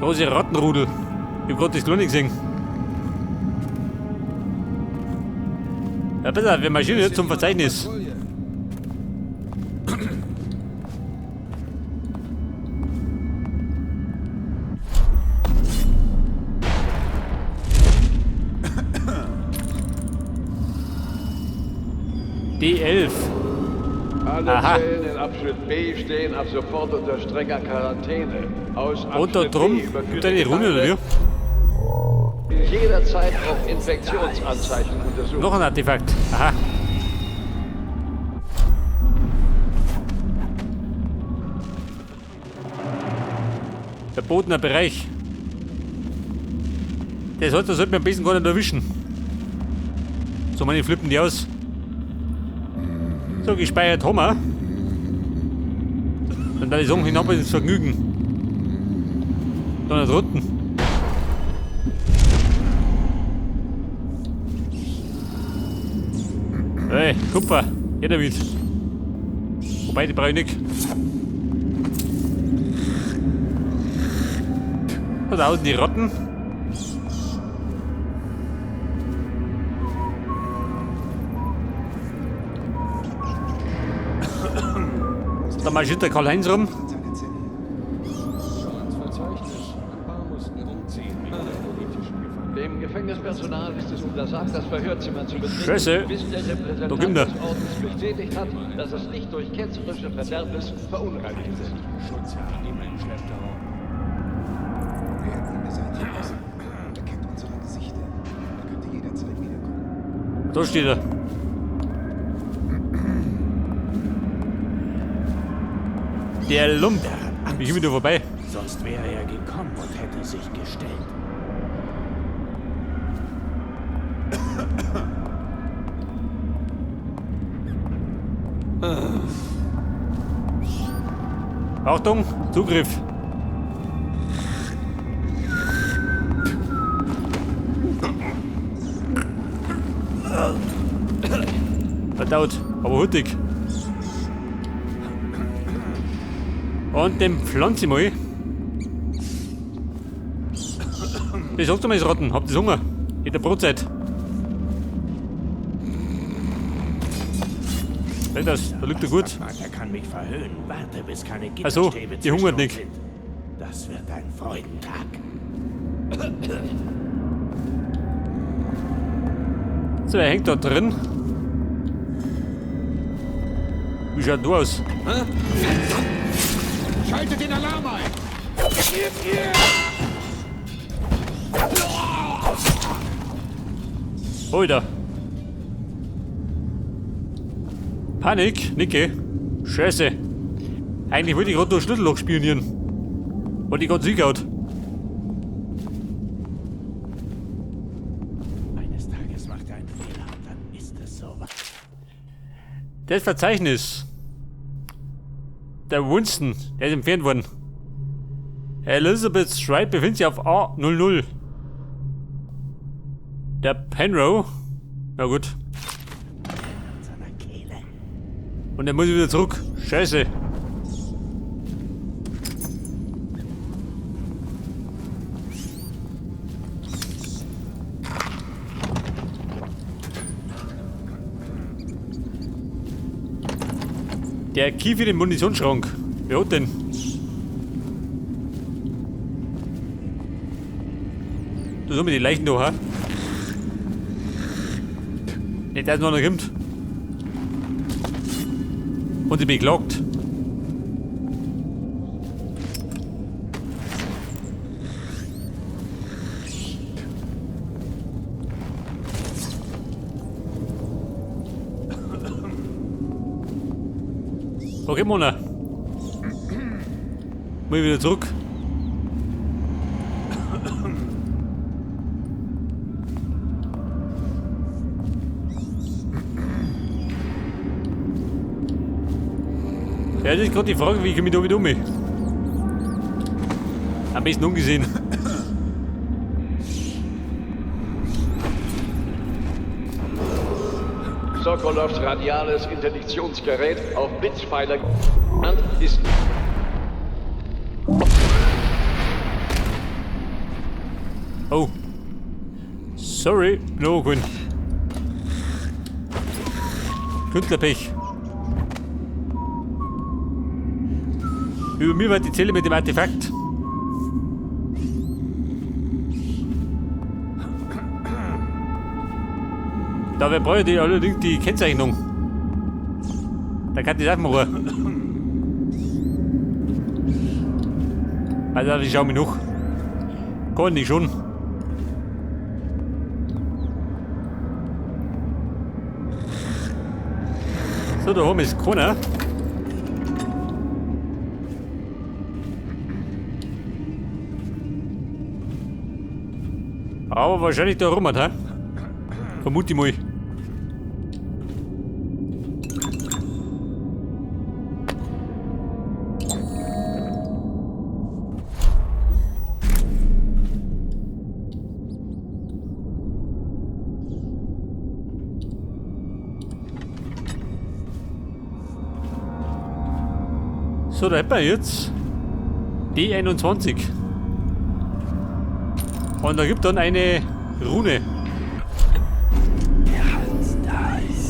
Große Rattenrudel. Ich hab grad das Klon gesehen. Ja, besser, wir marschieren jetzt zum Verzeichnis. D11. Alle Aha. Zellen in Abschnitt B stehen ab sofort unter strenger Quarantäne. Aus Und da Abschnitt drum B überführte gibt eine Runde, oder wie? Jederzeit auf Infektionsanzeichen untersuchen. Noch ein Artefakt. Aha. Verbotener Bereich. Das heißt, da sollte man am besten gar nicht erwischen. So, meine flippen die aus. So, gespeichert haben wir. Dann werde ich sagen, hinab ins Vergnügen. Da nicht unten. Hey, Kupfer, her damit. Wobei, die brauche ich nicht. Da außen die Ratten. Da marschiert der Karl-Heinz rum. Dem Gefängnispersonal ist es untersagt, das Verhörzimmer zu betreten, Scheiße. bis der Da Repräsentant kommt er. des Ordens bestätigt hat, dass es nicht durch ketzerische Verderbnis verunreinigt ist. Schutzherr immer im Schlepptau. Wir hätten ihn beseitigen müssen. Er kennt unsere Gesichter. Er könnte jederzeit wiederkommen. Da steht er. Der Lump. Wie komme ich da vorbei? Sonst wäre er gekommen und hätte sich gestellt. Achtung, Zugriff. Verdaut, aber hurtig. Und den pflanze ich mal. Das sagst du mal, Ratten. Habt ihr Hunger? In der Brotzeit. Seht das, da liegt er gut. Er kann mich verhöhnen. Warte, bis keine Ach so, Gitterstäbe die hungert zwischen uns nicht. sind. Das wird ein Freudentag. So, er hängt da drin. Wie schaut du aus? Schaltet den Alarm ein! Alter. Panik, Nicke. Scheiße. Eigentlich wollte ich gerade durch Schlüsselloch spionieren. Wollte ich gerade Sieg out. Eines Tages macht er einen Fehler und dann ist es so. Das Verzeichnis. Der Winston, der ist entfernt worden. Elizabeth Stride befindet sich auf A00. Der Penro. Na gut. Und dann muss ich wieder zurück. Scheiße. Der Key für den Munitionsschrank. Wer hat denn? Du soll mir die Leichen da, ha? Nicht, dass noch einer kommt. Und sie beklagt. Okay, Mona. Muss ich wieder zurück. Ja, das ist gerade die Frage, wie ich mich da wieder um. Am besten ungesehen. Sokolovs radiales Interdiktionsgerät, auch Blitzpfeiler genannt, ist Oh. Sorry, no gewinn. Künstlerpech. Über mir war die Zelle mit dem Artefakt. Dabei brauche ich allerdings die Kennzeichnung. Da kann ich das machen. Also ich schau mich noch. Kann ich schon. So, da haben wir es keiner. Aber wahrscheinlich da rum, hä? Vermute ich mal. So, da hätten wir jetzt D21. Und da gibt dann eine Rune.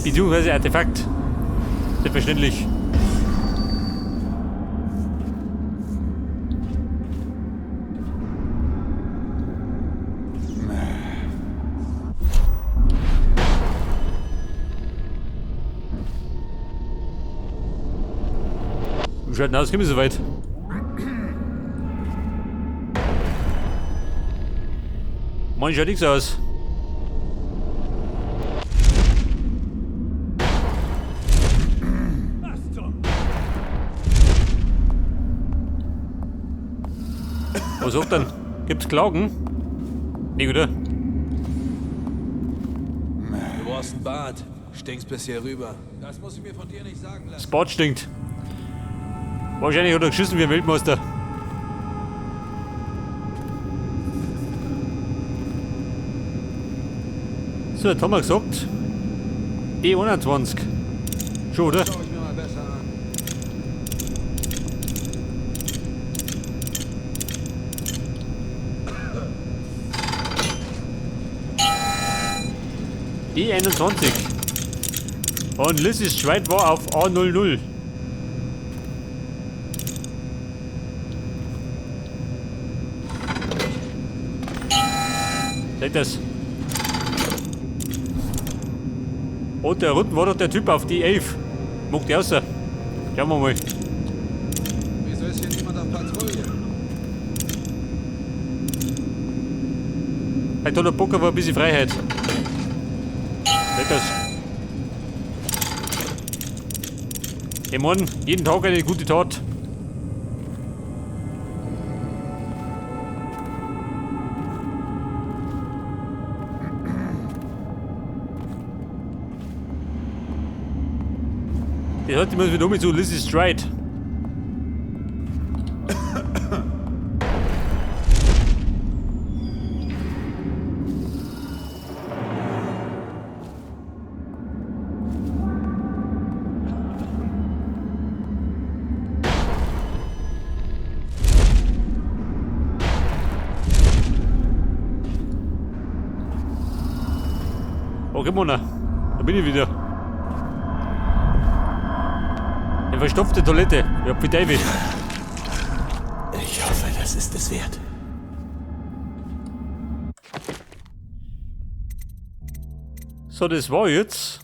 Beziehungsweise Artefakt. Selbstverständlich. Wie schaut denn aus? Kommen wir soweit? Mann, schaut nichts aus. Was sagt denn? Gibt's Klagen? Nee, oder? Du brauchst ein Bad. Stinkst bis hier rüber. Das muss ich mir von dir nicht sagen lassen. Das Bad stinkt. Wahrscheinlich hat er geschissen wie ein Weltmeister. So, jetzt haben wir gesagt. D21. Schon, oder? Schau ich mir mal besser an. D21. Und Lissys Schwein war auf A00. Seht das? Und der unten war doch der Typ auf D11. Macht die außer. Schauen wir mal. Wieso ist hier niemand auf Patrouille? Ein toller Bock auf ein bisschen Freiheit. Seht das? Ich mein, jeden Tag eine gute Tat. Das hat immer wieder mit so Lizzie Stride. Okay, Mona, da bin ich wieder. Eine verstopfte Toilette. Ja, bitte. Ich hoffe, das ist es wert. So, das war jetzt.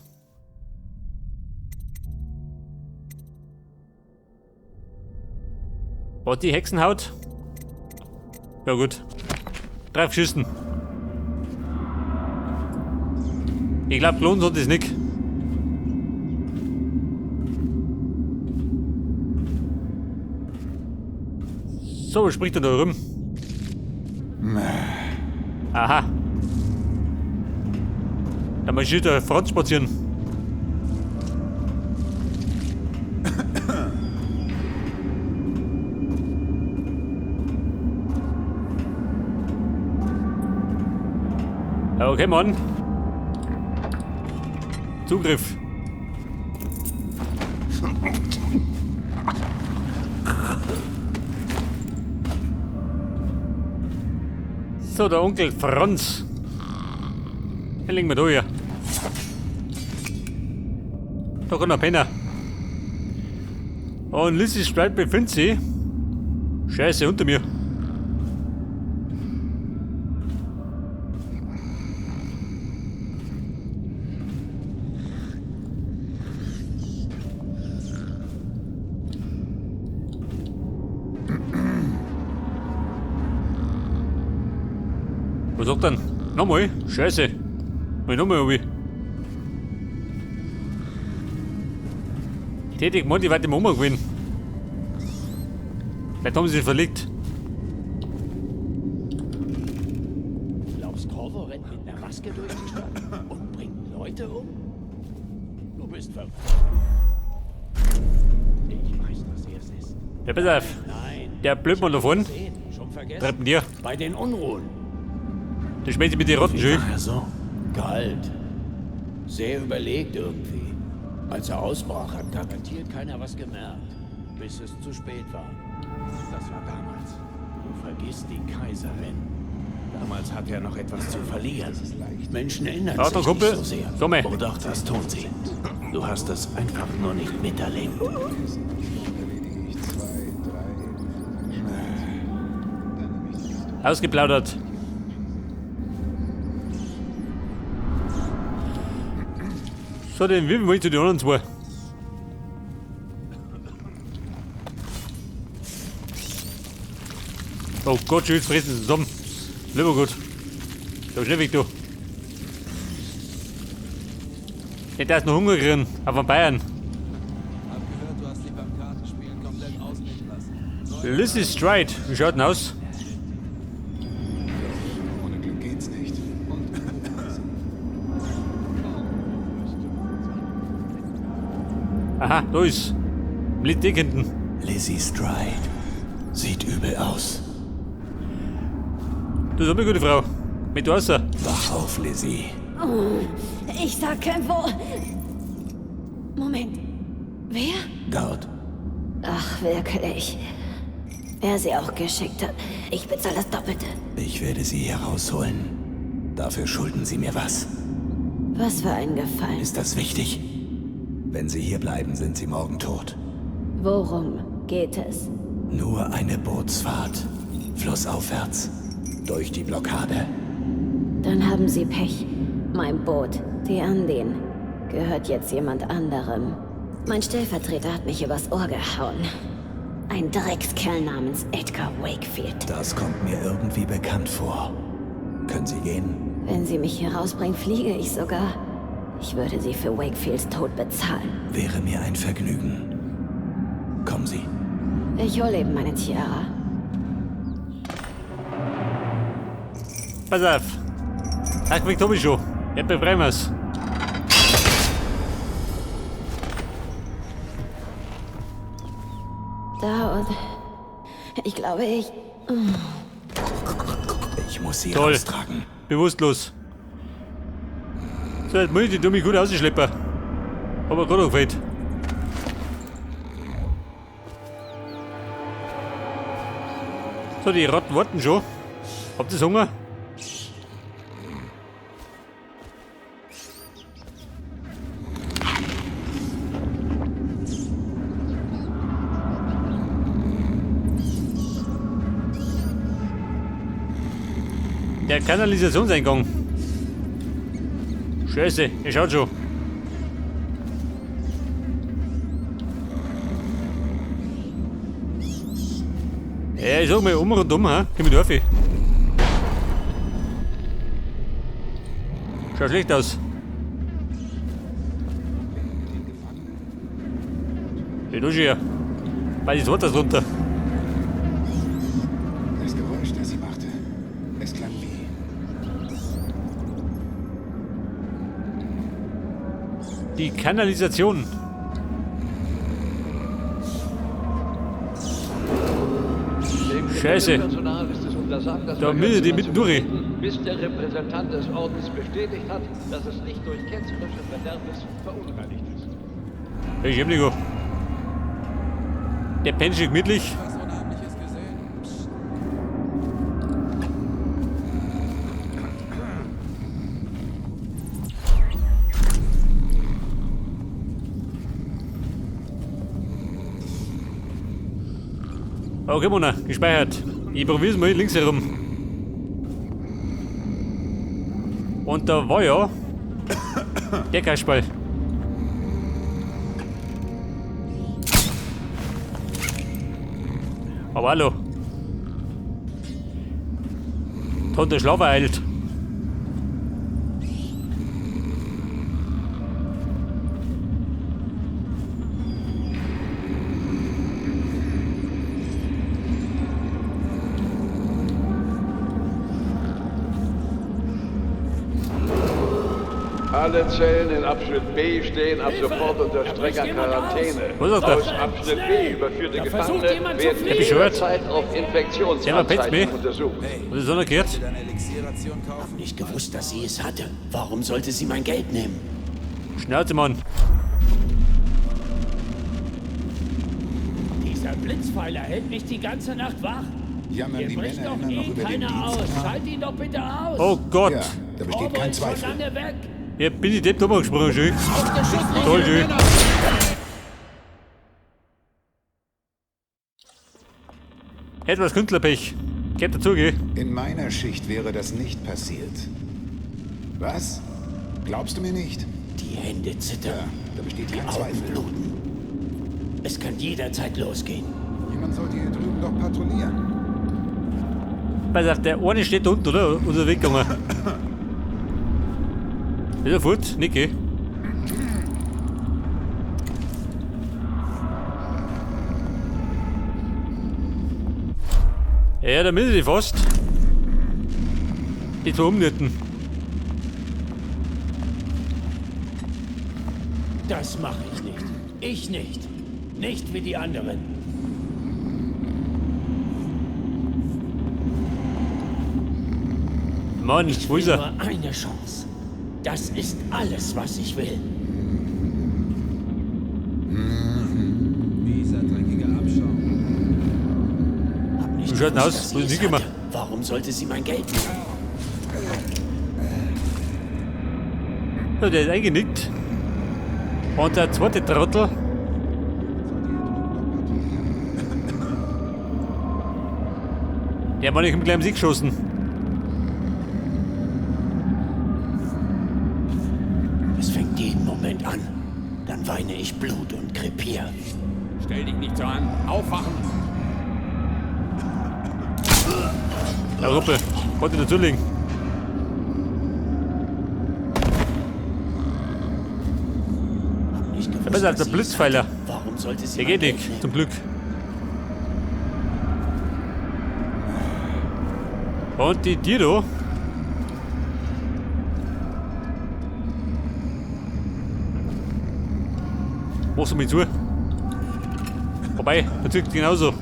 War die Hexenhaut? Ja gut. Drauf geschissen. Ich glaub, klonen soll das nicht. So, was spricht denn da rum? Aha. Da marschiert der Franz spazieren. Okay, Mann. Zugriff. So, der Onkel Franz. Den legen wir da hier. Da kann er pennen. Und Lizzie Stride befindet sich. Scheiße, unter mir. Was sagt denn? Nochmal? Scheiße. Mal nochmal runter. Tätig gemeint, ich werde im Oma gewinnen. Vielleicht haben sie sich verlegt. Glaubst, Corvo rennt mit einer Maske durch die Stadt und bringt Leute um? Du bist verrückt. Ich weiß, dass er es ist. Ja, pass auf. Nein. Der Blödmann da vorne. Schon vergessen. Treppen dir. Bei den Unruhen. Der schmeckt sich mit den Rotten schön. War er so? Kalt. Sehr überlegt irgendwie. Als er ausbrach, hat garantiert keiner was gemerkt. Bis es zu spät war. Das war damals. Du vergisst die Kaiserin. Damals hatte er noch etwas zu verlieren. Menschen ändern Achtung, sich Kumpel. nicht so sehr. Komm her. Oh doch, das tun sie. Du hast es einfach nur nicht miterlebt. Erledige ich 2, 3, 4. Dann nehme ich die Pistole. Ausgeplaudert. So, den Wirbel mal zu den anderen zwei. Oh Gott, schön fressen sie zusammen. Lieber Gott. So, schnell weg, du. Nicht, dass noch Hunger kriegen, aber Bayern. Hab gehört, du hast dich beim Kartenspielen komplett ausnehmen lassen. Lizzie Stride, wie schaut denn aus? Ohne Glück geht's nicht. Und Aha, da ist. Liegt dick hinten. Lizzie Stride. Sieht übel aus. Das ist eine gute Frau. Mit Wasser. Wach auf, Lizzie. Oh, ich sag kein Wo. Moment. Wer? Dort. Ach, wirklich. Wer sie auch geschickt hat. Ich bezahle das Doppelte. Ich werde sie hier rausholen. Dafür schulden Sie mir was. Was für ein Gefallen. Ist das wichtig? Wenn Sie hier bleiben, sind Sie morgen tot. Worum geht es? Nur eine Bootsfahrt. Flussaufwärts. Durch die Blockade. Dann haben Sie Pech. Mein Boot, die Andin, gehört jetzt jemand anderem. Mein Stellvertreter hat mich übers Ohr gehauen. Ein Dreckskerl namens Edgar Wakefield. Das kommt mir irgendwie bekannt vor. Können Sie gehen? Wenn Sie mich hier rausbringen, fliege ich sogar. Ich würde Sie für Wakefields Tod bezahlen. Wäre mir ein Vergnügen. Kommen Sie. Ich hole eben meine Tiara. Pass auf. Ach, weg hab ich schon. Jetzt befreien wir's. Da und... Ich glaube, ich... Ich muss Sie Toll. raustragen. Bewusstlos. So, jetzt muss ich die dumme gut ausschleppen. Aber gerade noch gefällt. So, die Ratten warten schon. Habt ihr Hunger? Der Kanalisationseingang. Scheiße, ihr schaut schon. Ja, ich sag mal, um und um, hä? Komm mit auf. Schaut schlecht aus. Ich dusche ja. Weil das Wasser runter. Das Geräusch, das sie machte, es klang wie Die Kanalisation. Dem Scheiße. Personal ist es untersagt, das Da müssen die mitten durch. Bis der Repräsentant des Ordens bestätigt hat, dass es nicht durch ketzerische Verderbnis verunreinigt ist. Ich hab nicht. Der pennt schon gemütlich. Was Unheimliches gesehen? Okay, Mona, gespeichert. Ich probier's mal links herum. Und da war ja der Kasperl. Aber hallo. Da hat der Schlaf ereilt. Alle Zellen in Abschnitt B stehen ab sofort unter strenger Quarantäne. Was sagt er? Aus Abschnitt B überführte Da Gefangene versucht jemand zu werden fliehen. Hab ich gehört. jederzeit auf Der Infektionsanzeichen mich. untersucht. Was ist so noch gehört? Deine Elixierration kaufen? Nicht gewusst, dass sie es hatte. Warum sollte sie mein Geld nehmen? Schnauze, Mann. Dieser Blitzpfeiler hält mich die ganze Nacht wach. Jammern Hier die bricht Männer doch immer noch eh über den keiner aus. Dienstplan? Schalt ihn doch bitte aus. Oh Gott. Ja, da besteht Corvo kein ist schon Zweifel. lange weg. Ja, bin ich depp drüber gesprungen, schön. Auf der Schusslinie. Toll, schön. Etwas Künstlerpech. Geht dazu, gell? In meiner Schicht wäre das nicht passiert. Was? Glaubst du mir nicht? Die Hände zittern. Ja, da besteht Die kein Augen Zweifel. bluten. Es kann jederzeit losgehen. Jemand sollte hier drüben doch patrouillieren. Pass auf, der eine steht da unten, oder? Oder weggegangen. Ist er fort? Nicht, gell? Ja, da müssen sie fast. Die zwei umnitten. Das mache ich nicht. Ich nicht. Nicht wie die anderen. Mann, Ich wo will ist er? nur eine Chance. Das ist alles, was ich will. Mieser, dreckiger Abschaum. Hab nicht Wie schaut denn gewusst, aus? dass Wo sie ist es die gemacht? hatte. Warum sollte sie mein Geld nehmen? Ja, der ist eingenickt. Und der zweite Trottel. Der hat nicht im kleinen Sieg geschossen. Es fängt jeden Moment an. Dann weine ich Blut und krepier. Stell dich nicht so an. Aufwachen! Ja, Ruppe, konnte dazulegen. Hab nicht gewusst, Ja, besser als dass der sie es Blitzpfeiler. hatte. Warum sollte sie Der mein geht Geld nicht, nehmen? zum Glück. Und die Dido. Machst du mich zu? Wobei, natürlich genauso.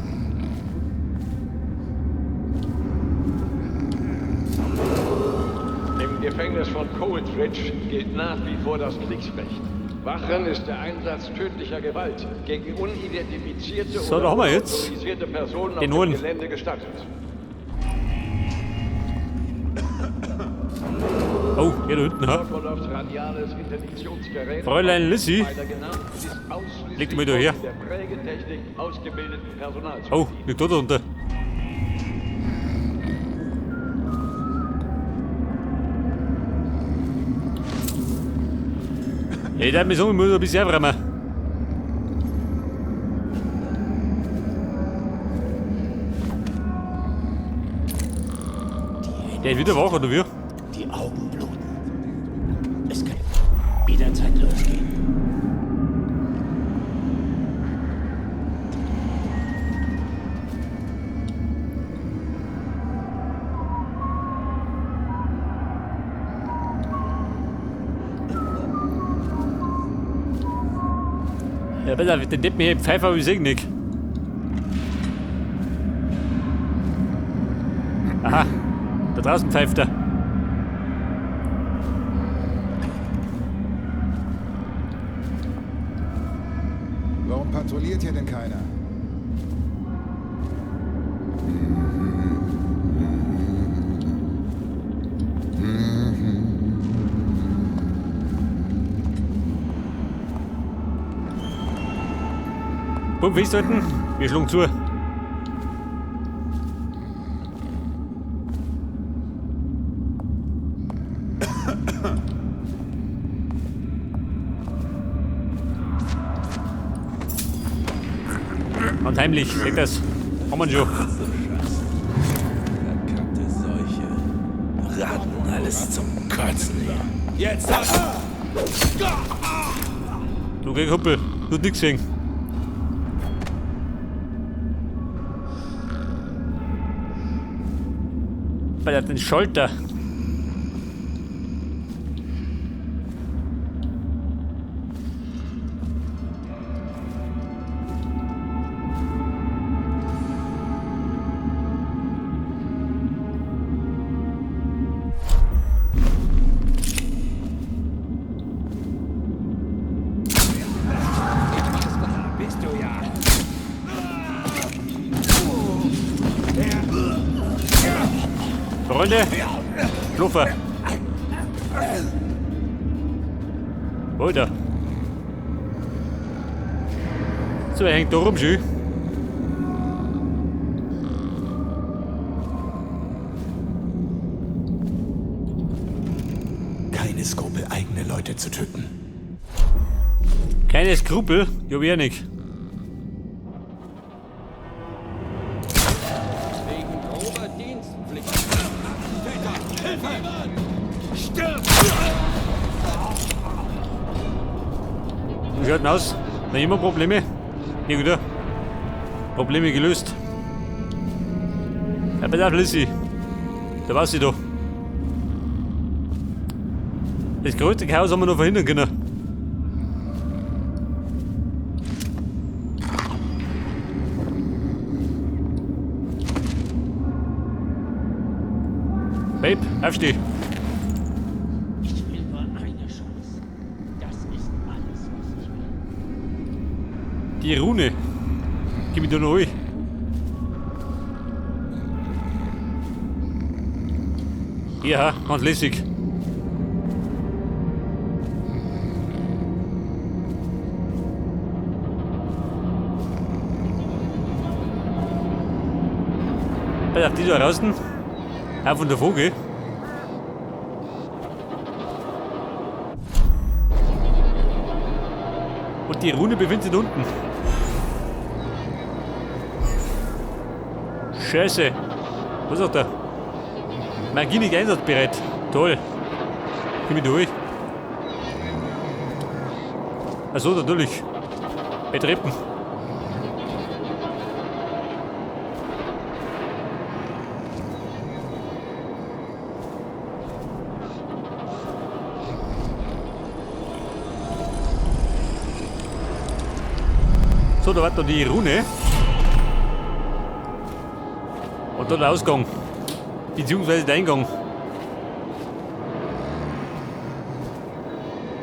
Im Gefängnis von Coldridge gilt nach wie vor das Kriegsrecht. Wachen ist der Einsatz tödlicher Gewalt gegen unidentifizierte So, oder da haben wir jetzt unautorisierte Personen auf den dem Hohen. Gelände gestattet. Oh, hier da hinten, ha? Sokolovs radiales Interdiktionsgerät, Fräulein Lissy. weiter genannt, ist ausschließlich Legt mich da her. von in der Prägetechnik ausgebildeten Personal zu Oh, bedienen. liegt da drunter. Ja, ich darf mich sagen, ich muss ein bisschen aufräumen. Der ist wieder wach, oder wie? Die Augen bluten. Es kann jederzeit losgehen. Ja, pass auf, den Deppen hier im Pfeifer hab ich sehen nicht. Aha, da draußen pfeift er. Warum patrouilliert hier denn keiner? Bumm, festhalten, wir schlagen zu. Und heimlich, seht das? Haben wir schon. Verkackte Seuche. Ratten, alles zum Kotzen hier. Jetzt! Du, geh, Kumpel, du hast nix gesehen. Bei den Schalter. Bist du ja. Freunde, Schlupfer. Wo da? So, er hängt da rum, schön. Keine Skrupel, eigene Leute zu töten. Keine Skrupel? Ja, wer nicht. Wegen grober Dienstpflicht. Wie schaut denn aus? Noch immer Probleme? Ja, wieder. Probleme gelöst. Ja, pass auf, Lizzie. Da war sie doch. Das größte Chaos haben wir noch verhindern können. Babe, aufsteh. Ich will nur eine Chance. Das ist alles, was ich will. Die Rune. Gib mir da noch rein. Ja, ganz lässig. Pass auf, die da draußen. Auch von der Vogel. Und die Rune befindet sich unten. Scheiße. Was ist da? Magie nicht einsatzbereit. Toll. Geh mich durch. Achso, natürlich. Bei Treppen. So, da war da die Rune. Und da der Ausgang. Beziehungsweise der Eingang.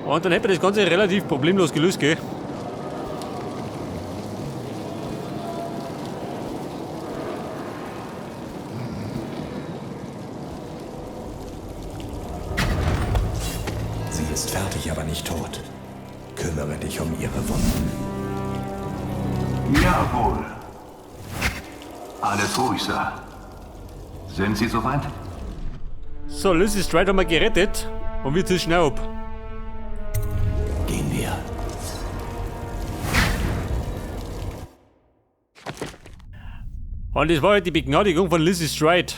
Und dann hätte man das Ganze relativ problemlos gelöst, gell? Sie ist fertig, aber nicht tot. Kümmere dich um ihre Wunden. Jawohl. Alles ruhig, Sir. Sind Sie soweit? So, Lizzie Stride haben wir gerettet. Und wir zischen auch ab. Gehen wir. Und das war halt die Begnadigung von Lizzie Stride.